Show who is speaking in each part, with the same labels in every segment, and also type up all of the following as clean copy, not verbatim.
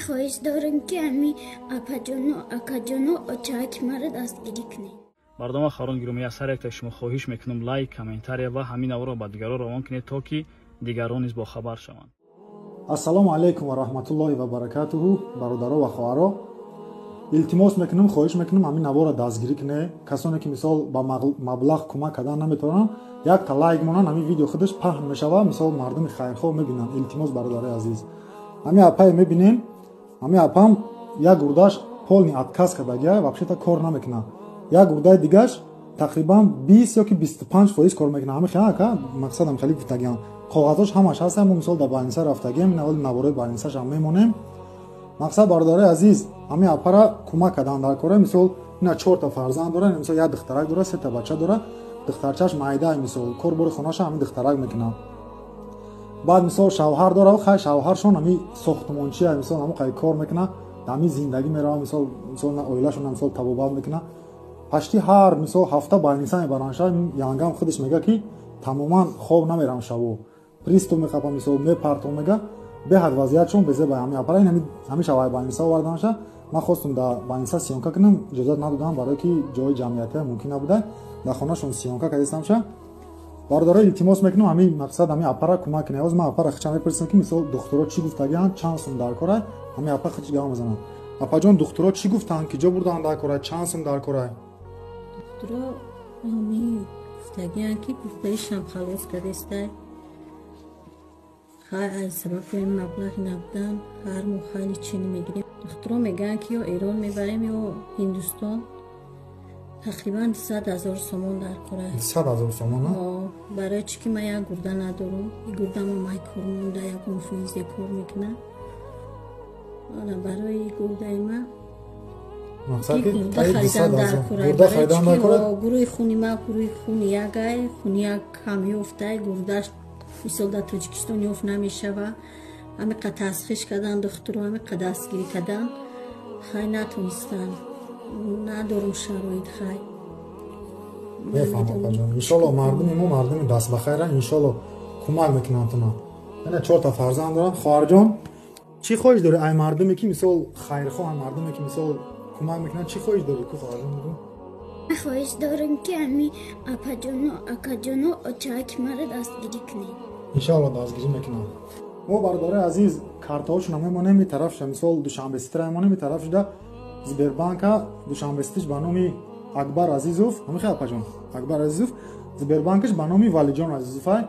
Speaker 1: Хоҳиш дорем, ки ҳами апаҷону акаҷону очаки маро дастгирӣ кунед.
Speaker 2: Барнома хорон гиромӣ, аз ҳар яктаи шумо хоҳиш мекунам, лайк, комментария ва ҳамин наворро ба дигарон равон кунед, то ки дигарон низ бохабар шаванд.
Speaker 3: Ассалому алайкум ва раҳматуллоҳи ва баракатуҳу. Бародаро ва хоҳаро, илтимос мекунам, хоҳиш мекунам, ҳамин наворро дастгирӣ кунед. Касоне ки, мисол, ба маблағ кӯмак кардан наметавонанд, якта лайк монанд, ҳамин видео худаш паҳн мешавад, мисол, мардуми хайрхоҳ мебинанд. Илтимос, бародарои азиз, ҳамин апае мебинем, ҳамин апам як гурдаш полный отказ кардагия, вообще-то кор намекунад. Як гурдаи дигаш тақрибан 20 ё ки 25% кор мекунад. Ҳами ака, мақсадам хеле гуфтагиам, коғазош ҳамаш ҳаст. Мо, мисол, дар больница рафтагием, ин аввали наворои больницашам мемонем. Мақсад, бародарои азиз, ҳамин апара кӯмак кардан дар кора. Мисол, ина чорта фарзанд дора, мисол, як духтарак дора, сета бача дора, духтарчаш майда, мисол, корбори хонаша ҳамин духтарак мекунад. Баъд, мисол, шавҳар дора, хай, шавҳаршон ҳами сохтмончия, мисол, ҳамо қай кор мекунад, ҳами зиндагӣ мерава. Мисол, оилашон, мисол, табобат мекунад, почти ҳар, мисол, ҳафта больница мебаранд. Янгам худаш мега, ки тамоман хоб намерам, шаву приступ мехапам, мисол, мепартом, мега. Беҳад вазъиятшон безеба. Ҳами апара ҳами шавай больница оварданша. Ман хостум дар больница съёмка кунам, иҷозат надодам, барое ки ҷои ҷамъиятия мумкин набуда. Дар хонашон съёмка кардистамша. Бародаро, илтимос мекунам, ҳамин мақсад, ҳамин апара кӯмак кунед. Ҳозир ман апара хича мепурсам, ки, мисол, духтуро чӣ гуфтагианд, чанд сум дар кора. Ҳамин апа хич гап мезанад. Апаҷон, духтуро чӣ гуфтанд, ки ҷо бурданд дар кора, чанд сум дар кора?
Speaker 4: Духтуро ҳамин гуфтагианд, ки гурдаишам халос кардестай. Хай, аз сабаби маблағи набудан ҳар моҳ хайли чини мегирем. Духтуро мегӯянд, ки ё Эрон мебарем, ё Ҳиндустон. Тақрибан 100 000 сомон дар кора.
Speaker 3: 100 000 сомон?
Speaker 4: Барои чӣ ки ман як гурда надорам. И гурдамо май кор монда, ягон фоизе кор мекунад. Ана барои гурдаи ман гурӯҳи хуни ман гурӯҳи хуни ягай, хуни як кам ёфтай, гурдаш, мисол, дар Тоҷикистон ёфт намешава. Ҳамиқа тасхиш кардан духтуро, ҳамиқа дастгирӣ кардан, хай, натонистанд. Надорум шароит, хай.
Speaker 3: Мефаҳмам, апаҷон. Иншолло, мардуми мо мардуми дастбахайран, иншолло, кӯмак мекунанд туна. Ина чорта фарзанд дорам. Хоҳарҷон, чӣ хоҳиш дорӣ ай мардуме, ки, мисол, хайрхоҳан, мардуме, ки, мисол, кӯмак мекунанд, чӣ хоҳиш дорӣ ку, хоҳарҷон, бигӯ?
Speaker 1: Хоҳиш дорем, ки ҳами апаҷону акаҷону очаки маро дастгирӣ кунед.
Speaker 3: Иншоалло, дастгирӣ мекунам. Мо, бародарои азиз, картаҳошона мемонем. И тарафша, мисол, Душанбе Ситира мемонем, и тараф шуда Сбербанка Душанбе Ситиш ба номи Акбар Азизов. Ҳамихе, апаҷон? Акбар Азизов. Сбербанкаш ба номи Валиҷон Азизовай.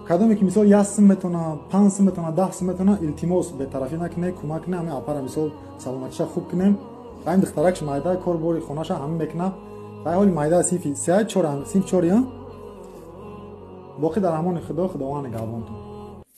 Speaker 3: Кадоме ки, мисол, 1 сум метавона, 5 сум метавона, 10 сум метавона, илтимос, бетарафӣ накунед, кӯмак кунед. Ҳамин апара, мисол, саломатиша хуб кунем. Ҳамин духтаракш майда, кор бори хонаша ҳамин мекунад. Вай ҳоли майда, синфи се, чор, синфи чория. Боқӣ дар амони Худо, Худованд нигаҳбонтон.